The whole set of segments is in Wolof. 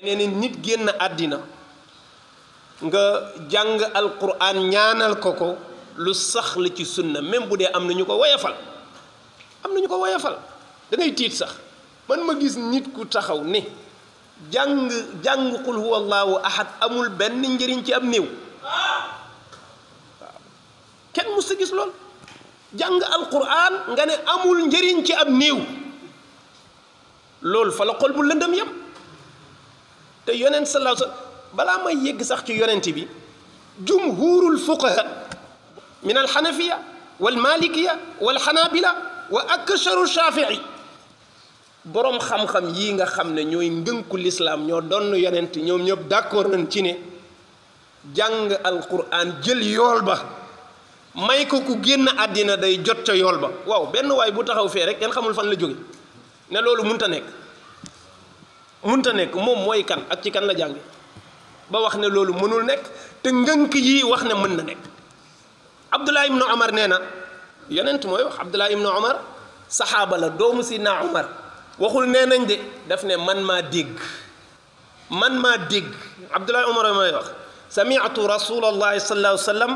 nee na nit génn àddina nga jàng alquran ñaanal ko lu sax la ci sunna même bu dee am na ñu ko woyafal da ngay tiit sax man ma gis nit ku taxaw ne jàng qul huwa allahu ahad amul benn njëriñ ci am néew waaw kenn mus a gis lool jàng alquran nga ne amul njëriñ ci am néew loolu fa la xol bu lëndëm yam te yonent sallallahu alayhi wasallam balaa may yegg sax ci yonent bi jumhurul fuqaha min alxanafiya wal malikiya wal xanabila wa aksharu shafii boroom xam-xam yii nga xam ne ñooy ngënku lislaam ñoo doon yonent ñoom ñëpp d'accord nañ ci ne jàng alquran jël yool ba may ko ku génn àddina day jot ca yool ba waaw benn waay bu taxaw fee rek kenn xamul fan la jóge ne loolu munta nekk moom mooy kan ak ci kan la jànge ba wax ne loolu mënul nekk te ngënk yi wax ne mën na nekk Abdullah ibnu Omar nee na yonent mooy wax Abdullah ibnu Omar saxaaba la doomu Sidna Omar waxul nee nañ de daf ne man maa dégg Abdullah Omar mooy wax sami'tu rasulallahi sallallahu alayhi wa sallam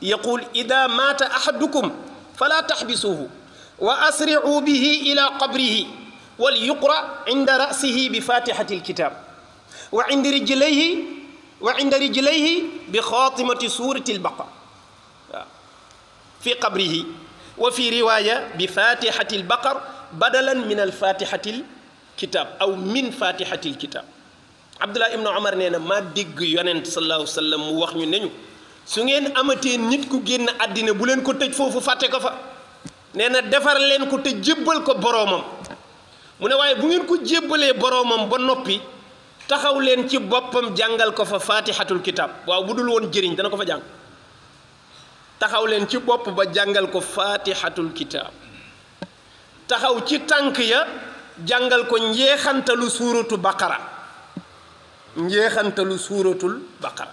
yaqul ida maata ahadukum fala taxbisuhu wa asri'u bihi ila qabrihi wal yuqra inda ra'sihi bi fatihati alkitab wa inda rijlayhi bi xaatimati surati albaqara fi qabrihi wa fi riwaya bi fatihati albaqara badalan min alfatihati alkitab aw min fatihati alkitab Abdullah ibnu Omar nee na maa dégg yonent sallallahu alayhi wa sallam mu wax ñu neñu su ngeen amatee nit ku génn àddina bu leen ko tëj foofu fàtte ko fa nee na defar leen ko te jébbal ko boroomam mu ne waaye bu ngeen ko jébbalee boroomam ba noppi taxaw leen ci boppam jàngal ko fa fatihatul kitab waaw bu dul woon jëriñ dana ko fa jàng taxaw leen ci bopp ba jàngal ko fatihatul kitab taxaw ci tànk ya jàngal ko njeexantalu suuratul baqara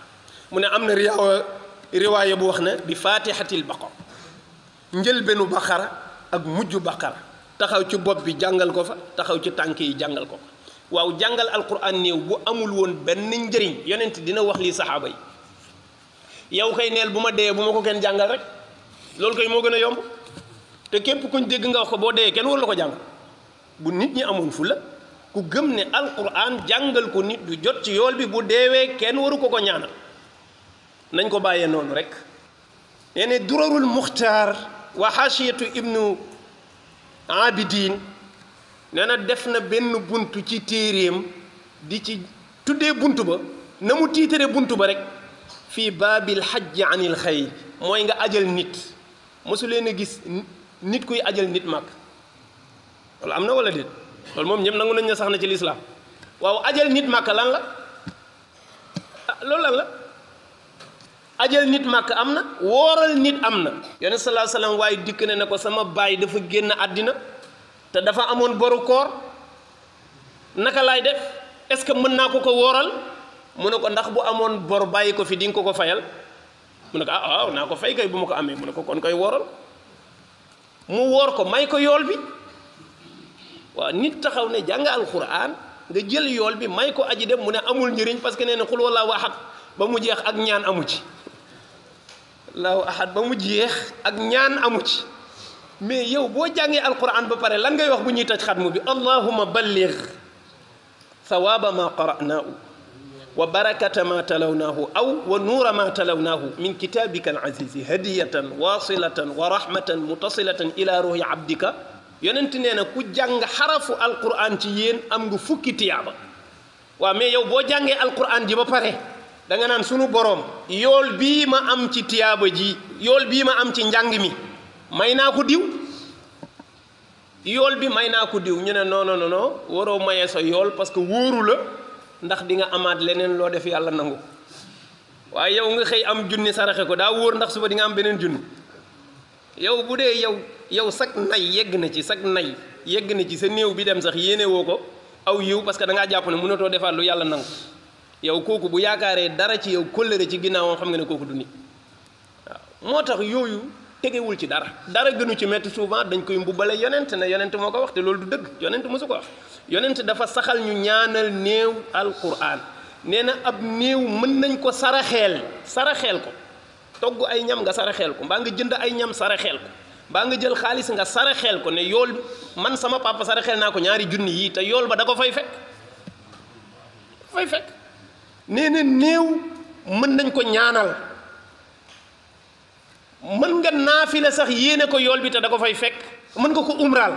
mu ne am na riwaaya bu wax ne bi fatihatil baqara njëlbenu baqara ak mujj baqara taxaw ci bopp bi jàngal ko fa taxaw ci tànk yi jàngal ko fa waaw jàngal alquran néew bu amul woon benn njëriñ yonent dina wax lii saxaaba yi yow kay neel bu ma dee bu ma ko kenn jàngal rek loolu koy moo gën a yomb te képp kuñ dégg nga wax ko boo dee kenn waru la ko jàngal bu nit ñi amoon fu la ku gëm ne alquran jàngal ko nit du jot ci yool bi bu deewee kenn waru ko ñaanal nañ ko bàyyee noonu rek nee ne durarul muxtaar wa xaasiyatu ibnu abidin nee na def na benn buntu ci téeréem di ci tuddee buntu ba na mu tiitare buntu ba rek fii baabil xajji anil xayr mooy nga ajal nit mosu leen a gis nit kuy ajal nit màkk loolu am na wala déet loolu moom ñëpp nangu nañ ne sax na ci lislaam waaw ajal nit màkk lan la loolu lan la ajal nit màkk am na wooral nit am na yonent sallallahu alayhi wasallam waaye dikk ne ko sama baay dafa génn àddina te dafa amoon boru koor naka laay def est-ce que mën naa ko wooral mu ne ko ndax bu amoon bor bàyyi ko fi di nga ko fayal mu ne ko waaw naa ko fay kay bu ma ko amee mu ne ko kon koy wooral mu woor ko may ko yool bi waaw nit taxaw ne jàng alquran nga jël yool bi may ko aji dem mu ne amul njëriñ parce que nee na xul wallaahu ahad ba mu jeex ak ñaan amu ci allahu ahad ba mu jeex ak ñaan amu ci mais yow boo jàngee alquran ba pare lan ngay wax bu ñuy taj xatmu bi allahumma balligh thawaba ma qara'naahu wa barakata ma talawnaahu aw wa nuura ma talawnaahu min kitabika al azizi hadiyatan wasilatan wa rahmatan mutasilatan ila ruhi abdika yonent nee na ku jàng xarafu alquran ci yéen am nga fukki tiyaaba waaw mais yow boo jàngee alquran ji ba pare da nga naan sunu boroom yool bii ma am ci tiyaaba ji yool bii ma am ci njàng mi may naa ko diw yool bi may naa ko diw ñu ne non waroo mayee sa yool parce que wóoru la ndax di nga amaat leneen loo def yàlla nangu waaye yow nga xëy am junni saraxe ko daa wóor ndax suba di nga am beneen junni yow bu dee yow sag nay yegg na ci sa néew bi dem sax yéene woo ko aw yiw parce que da ngaa jàpp ne mënatoo defaat lu yàlla nangu yow kooku bu yaakaaree dara ci yow kóllëre ci ginnaawam xam nga ne kooku du nit waaw moo tax yooyu tegewul ci dara gënu ci metti souvent dañ koy mbubbale yonent ne yonent moo ko wax te loolu du dëgg yonent mosu ko wax yonent dafa saxal ñu ñaanal néew alquran nee na ab néew mën nañ ko saraxeel ko togg ay ñam nga saraxeel ko mbaa nga jënd ay ñam saraxeel ko mbaa nga jël xaalis nga saraxeel ko ne yool man sama papa saraxeel naa ko 2 junni yii te yool ba da ko fay fekk nee na néew mën nañ ko ñaanal mën nga naafila sax yéene ko yool bi te da ko fay fekk mën nga ko umraal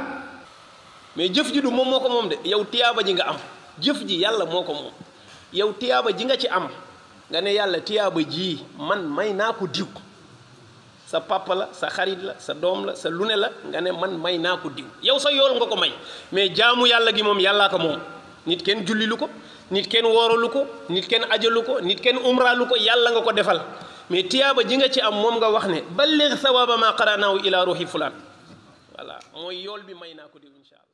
mais jëf ji du moom moo ko moom de yow tiyaaba ji nga am jëf ji yàlla moo ko moom yow tiyaaba ji nga ci am nga ne yàlla tiyaaba ji man may naa ko diw sa papa la sa xarit la sa doom la sa lune la nga ne man may naa ko diw yow sa yool nga ko may mais jaamu yàlla gi moom yàllaa ko moom nit kenn jullilu ko nit kenn wooralu ko nit kenn ajalu ko nit kenn umraalu ko yàlla nga ko defal mais tiyaaba ji nga ci am moom nga wax ne balligh sawaaba ma qaranaahu ila ruuhi fulaan voilà mooy yool bi may naa ko diw insha allah